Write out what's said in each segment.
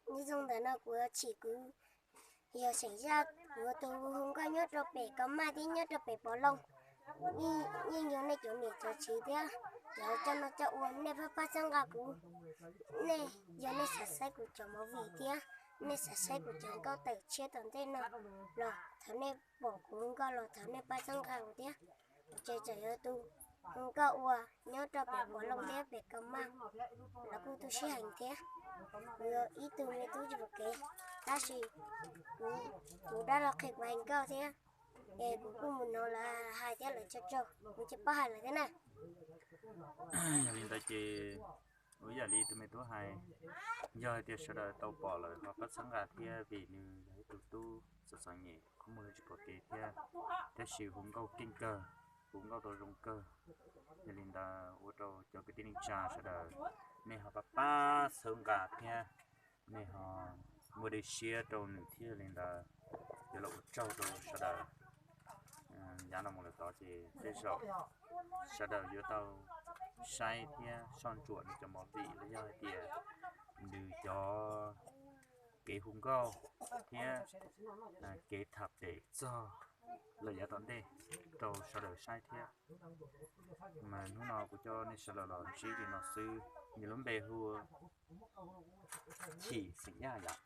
Nyob zoo ntawm no kuv yuav tsim kwv, yog xeem Yaj, kuv tus hu nkauj nyob rau pem Kaus Maj thiab nyob rau pem Pov Loos. Yeej yog nej cov niam cov txiv thiab cov coj noj coj ua, nej pab pab txhawb nqa kuv. Nej, yog nej xav saib kuv cov movie thiab nej xav saib kuv cov nkauj tawm tshiab tom ntej no los thov nej pom kuv nkauj los thov nej pab txhawb nqa kuv thiab. Kuv tseem yuav tus hu nkauj ua nyob rau pem Pov Loos thiab pem Kaus Maj, los kuj tu siab heev thiab. Kuv yog ib tug me tub tsis pom kev, tab sis kuv, kuv dab los qhia kuv hais nkauj thiab, es kuv kuj mus hnov lawv hais thiab lawv tso tso, kuv tsis paub hais lawm thiab na. Yog li ntawd ces ua ib yam li tus me tub hais, yog hais tias sawv daws tau pom lawm ho pab txhawb nqa thiab, vim nws yog ib tug tub txom txom nyem qhov muag tsis pom kev thiab, tab sis hu nkauj keej kawg, hu nkauj tau zoo kawg. Yog li ntawd ua rau cov kwv tij neej tsa sawv daws nej ho pab pab txhawb nqa thiab, nej ho muaj dej siab rau nws thiab. Yog li ntawd yuav los ua tsaug rau sawv daws. Yav no mus lawm tod ces tej zaum sawv daws yuav tau saib thiab soj ntsuam nws cov movie los yog hais tias nws cov kev hu nkauj thiab kev tham pem txog lawm yav tom ntej rau sawv daws saib thiab. Mas hnub no kuv coj nej sawv daws los ntsib li no xwb. Nws lub npe hu Chim xeem Yaj yom.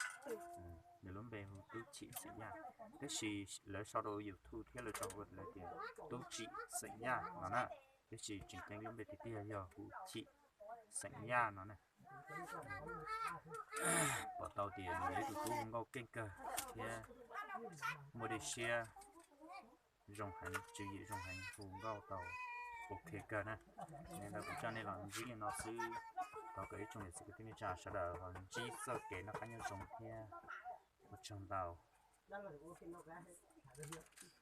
Nws lub npe hu Tub Chim xeem Yaj, tab sis lawv sau rau YouTube thiab lawv sau hu lawv tias Tub Tsim xeem Yaj no na. Tab sis tseem ceeb lub npe tiag tiag yog hu Chim xeem Yaj no na. Pom tau tias nws yog ib tug tub hu nkauj keej kawg thiab muaj dej siab, zoo heev, tswv yim zoo heev, hu nkauj tau ok kawg na. Li ntawd kuv coj nej los ntsib li no xwb. Thov kom ib tsoom niam txiv kwv tij neej tsa sawv daws ho ntsib txoj kev noj qab nyob zoo thiab ua tsaug ntau.